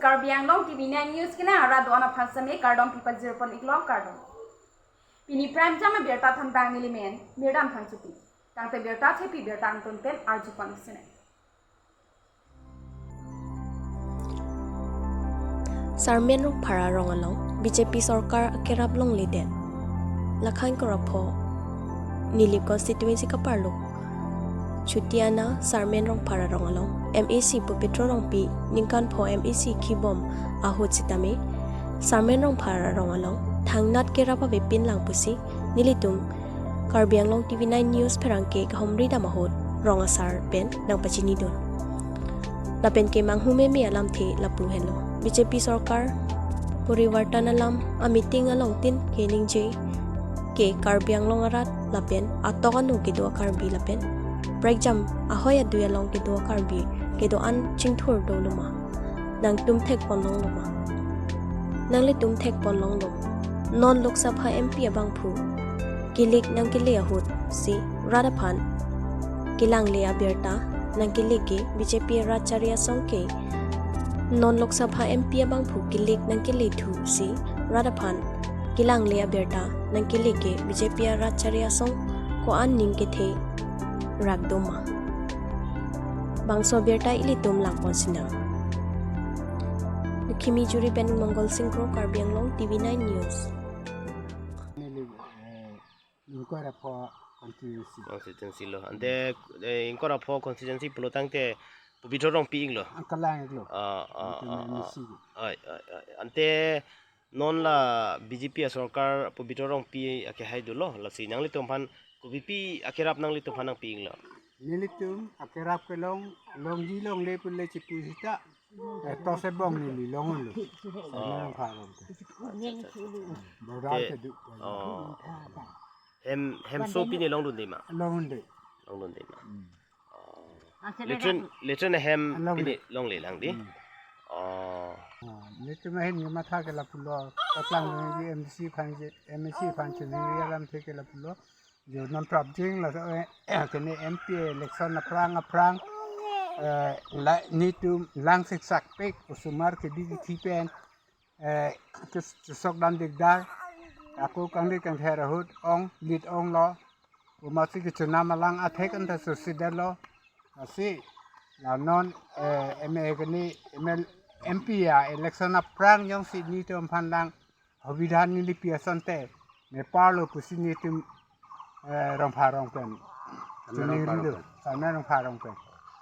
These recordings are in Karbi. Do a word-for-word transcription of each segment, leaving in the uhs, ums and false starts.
Karbi Anglong T V nine News kelang arat do-an aphan seme kardom pipajir pon iklo, kardom. Pini prime time abirta than tang nelimen Mirdam Phangchopi. Tangte birta thepi birta angton pen arju pon sene. Sarmen Rongphar arong along B J P sorkar akerap longledet. Lakhan korapho Nilip constituency kaparlo Chutiana Sarmen Rongphar arong along M A C Pobitro Rongpi ningkan pho M A C khibom ahut sitame Sarmen Rongphar arong along thangnat kerap avepin lang pusi nelitum Karbi Anglong T V nine News pherangke kahumri dam ahut rong asar pen nangpachinidun. Lapen ke manghumeme alamthe lapu henlo. B J P sorkar porivartan alam a meeting along tin ke ningje ke Karbi Anglong arat lapen atok anu kedo a Karbi lapen prekjam ahoi adui along kedo a Karbi kedo-an chingthur dolo ma? Nangtum thek pon longlo ma? Nanglitum thek pon longlo. Non Lok Sabha M P abangphu kilik nangkele ahut si rat aphan kelangle abirta nangkele ke B J P rat chari asong ke. Non Lok Sabha M P abangphu kilik nangkele thu si rat aphan kelangle abirta nangkele ke B J P rat chari asong ko-an ning kethe rak do ma? Bangso abirta ilitum lang pon sinang. Lukhimi Juri pen Mongol Singh Kro, Karbi Anglong T V nine News. Neli, eh, ingkoi ra pho constituency. Constituency lo. Ante, eh, ingkoi ra pho constituency pulo tangte Pobitro Rongpi iklo. Angkalang iklo. Ah, ah, Ante ah, ah. M A C. Ai, ai, ai. Ante non la B J P asorkar Pobitro Rongpi akehai dolo. Lasi nanglitum aphan kopipi akerap nanglitum aphan nangpi iklo? Nelitum akerap kelong, longji longle pule chipu sita. Eh, to sebong neli longun lo. Oh. Sarmen Rongphar along. Accha, accha, accha. Border Te-, kedo. Oh. Hem, hem so pine longdunde ma? Longdunde. Longdunde ma? Hmm. Oh. Latrine, latrine hem Longdunde. Pine longle lang di? Hmm. Oh. Ah, nelitum ahin ni matha ke lapulo. Patlang neli M D C aphan je, M A C aphan je, neli alamthe ke lapulo. Jo non prapjing la, eh, kene M P election aphrang aphrang, eh, la nelitum lang siksak pik osomar kedi kithi pen, eh, kes-, kesok dam dikdar, ako kangli kangther ahut ong lit onglo, umasi kechunam alang athek anta susidetlo, asi la non, eh, M A kene M L, M P a election aphrang jongsi nelitum aphan lang Hobidhan neli pi asonte, Nepal lo pusi nelitum, eh, Rongphar arong pen. Sarmen Rongphar arong pen. Chuning ri do, Sarmen Rongphar arong pen.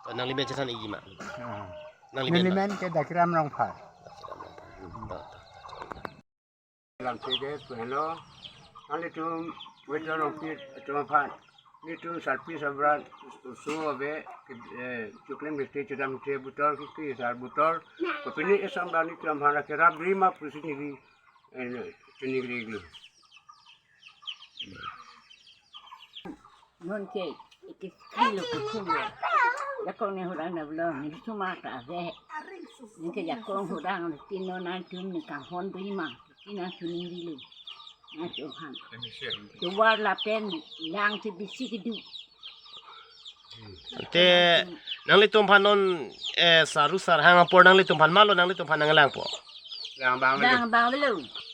To nanglimen chethan ikji ma? Ah. Nanglimen ma? Nelimen ke Dakiram Rongphar. Dakiram Rongphar. Hmm, to, to, to. Lamthe ke, hello. Nanglitum, Pobitro Rongpi atum aphan. Nelitum sarpi sabra oso ave, eh, chuklim mesti chudam the butor, kiki sar butor. Kopine esam dani tu amhara kerap rima pusi neli, eh, chuning ri iklo. Non ke, ike kilo kukulo. Jakong ne hurang na belong, neli cuma ta ave. Neli ke jakong hurang, tin non nangtum neli kanghon beri ma. Ina chuning rilo. Na chuhan. Chuwar lapen lang si bisi kedo. Ante nanglitum aphan non, eh, saru sarhang apor nanglitum aphan malo nanglitum aphan nanglangpo. Lang abang avelo. Lang abang avelo.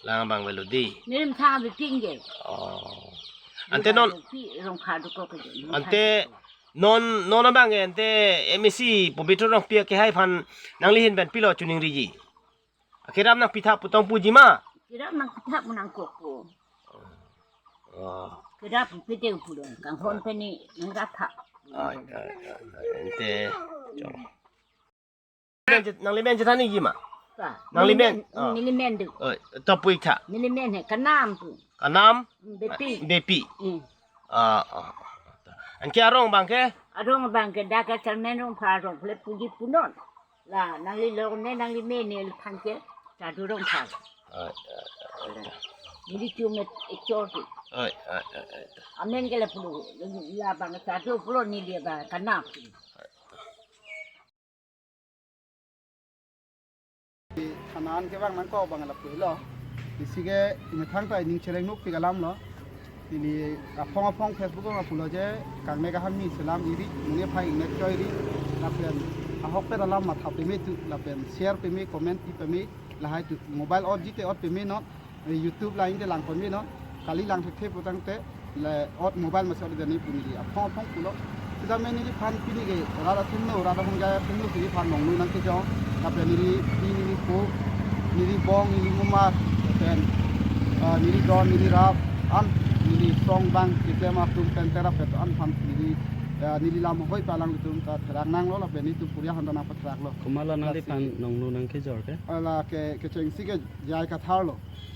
Lang abang avelo di. Nerim thang biping ke. Oh. Ante non. Pi rong khadu ko ke. Ante non, non abang ke ante M A C Pobitro Rongpi akehai aphan nangli ahin pen pilo chuning riji. Akerap nangpitha pu tong puji ma? Kerap nangpitha pu nangkok pu. Oh. Kerap pite pu dong, kanghon pen ni nangratha. Ai, ai, ai, ai, ante, chong. Nanglimen chethan ikji ma? Pa. Nanglimen, nelimen, ah. Nelimen do. Oh, to pu ik tha. Nelimen he, kanam pu. Kanam? Bepi. Bepi. Hmm. Ah, ah, ah. Anke arong abang ke? Arong abang ke dak ke Sarmen Rongphar arong, pule puji punon. La, nangli long ne, nangli me ne, le phan ke, Sadhu Rongphar. Ai, ai, ai, ai. Neli chumet echor tu. Ai, ai, ai, ai. Amen ke lapu, labang Sadhu pulo neli abang kanam. Kanan ke bang nangkok abang lapu helo. Isi ke imethang ta ining chereng nuk pik alam lo. Neli aphong aphong Facebook along lapulo je kangne kaham ni selam iri, muni aphai ingnek choi iri. Lapen Ahok pen alam matha peme tu, lapen share peme, comment pi peme, lahai tu mobile ot jite ot peme non, eh, YouTube lain te lang peme non, kali lang thekthe putangte, le ot mobile masi ot jani pu neli aphong aphong pulo. Sitame neliphan pini ke rat athengno, rat ahongjai athengno si neliphan nongno nangkejor, lapen neli pi neli po, neli bong, neli mumar, lapen, ah, neli don, neli rap, an, neli song bang, kitem atum penter apet an phan neli, ah, neli lam hoi palang itum ta therak nanglo, lapen itum puri ahan ta nangpatheraklo. Komatlo nangliphan nongno nangkejor ke? Ala ke, kechengsi ke J I Kathar lo.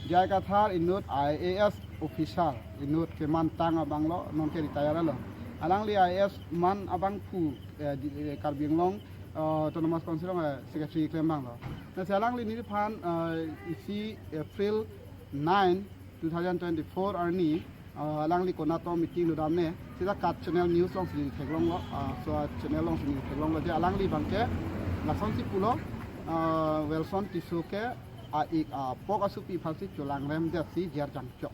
J I Kathar inut I A S officer, inut kemantang abang lo, non ke retire lo. Alangli I A S man abangphu, eh, di, eh, Karbi Anglong, eh, Autonomous Council along, eh, secretary klem abang lo. Lasi alangli neliphan, eh, isi April nine, two thousand twenty-four arni, ah, alangli konat meeting dodamne, sita KAT channel news alongsi neli theklonglo, ah, so, ah, channel alongsi neli theklonglo je alangli abangke lasonsi pulo, ah, Welson Tisso ke a-ik apok asopi aphansi cholangrem detsi jer jangchok.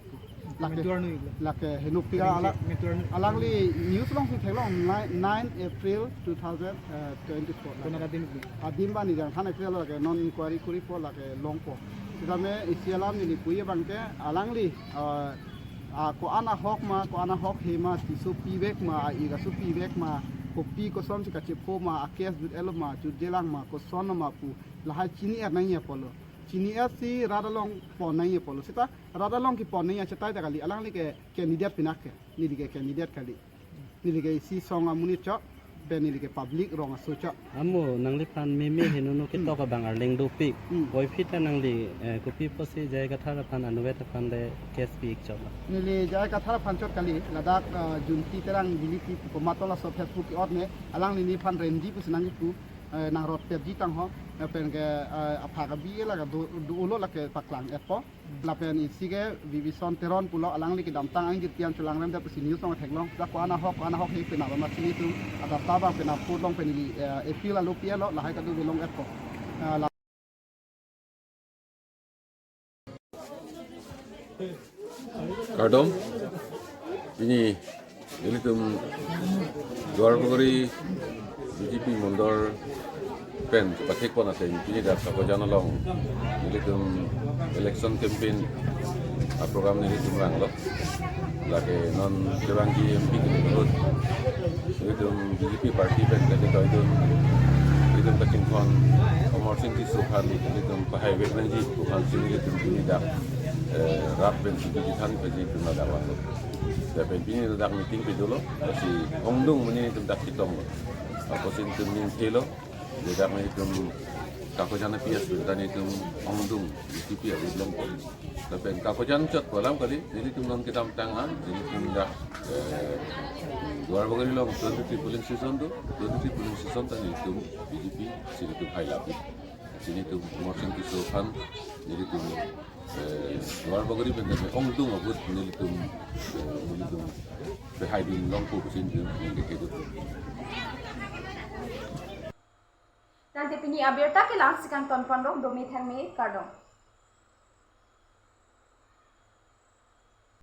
Lake, Metuar nu iklo. Lake henopik ala, Metuar nu. Alangli news alongsi theklong nine, nine April two thousand twenty-four. Konat adim iklo. Adim bani jang than April lake non inquiry koripo lake longpo. Sitame isi alam neli puji abangke alangli, ah, ah, ko-an ahok ma, ko-an ahok he ma, Tisso pivek ma, a-ik asopi vek ma, kopi kosonsi kachepho ma, a-case jut-etlo ma, jutjelang ma, koson ma pu, lahai chini-et nangji apotlo. Chini-etsi rat along pon nangji apotlo. Sita rat along kepon nangji achetai ta kali, alangli ke candidate pinak ke, neli ke candidate kali. Neli ke isi song amonit chot, pen neli ke public rong aso chot. Amo nangliphan meme henono ketok abang arleng dopik. Hmm. Puvoiphit ta nangli, eh, kopi pusi J I Kathar aphan anuvet aphan le case pi-ik chot lo? Neli J I Kathar aphan chot kali, ladak, eh, Junti Terang Bili pi pu komatlo laso Facebook ke-ot ne, alangli neliphan renji pusi nangkipu, eh, nangrotpetji tang ho, eh, pen ke, eh, aphak abi lake do, dolo lake paklang-etpo. Lapen isi ke Bibison Teron pulo alangli kedamtang angjir tian cholangrem det pusi news along theklong. Sita ko-an ahok, ko-an ahok he penap amat si nelitum adap tabang penap court along pen neli, eh, appeal alo pi-etlo lahai kado belong-etpo. Eh, la- Kardom, pini nelitum Duarbagori B J P mondol pen pathek pon ateng pini dak Kakojan along nelitum election campaign a-program nelitum ranglo. Lake non kevangji M P kilut nelitum B J P party pen kachetoidun, nelitum kachinghon Amarsing Tisso aphan nelitum pahai vek nangji pu aphansi nelitum pini dak, eh, rat pensi pini than pensi nelitum ladak vanglo. Lapen pini ladak meeting pidolo, lasi ongdung muni nelitum dak chetonglo. Apotsi nelitum ningthelo, ladak nelitum Kakojan a-P S pen ta nelitum ongdung B J P a-vote longpo. Lapen Kakojan chot pu alam kali, nelitum non kedamtang an, nelitum dak, eh, Duarbagori along twenty-three polling station do, twenty-three polling station ta nelitum B J P si nelitum hailap. Si nelitum Amarsing Tisso aphan nelitum, eh, Duarbagori pen pen ongdung a-vote nelitum, eh, nelitum pehaidun longpo pusi nelitum ningke kedo. Tangte pini abirta ke la-ansi kangton ponlo, dome thangme, kardom.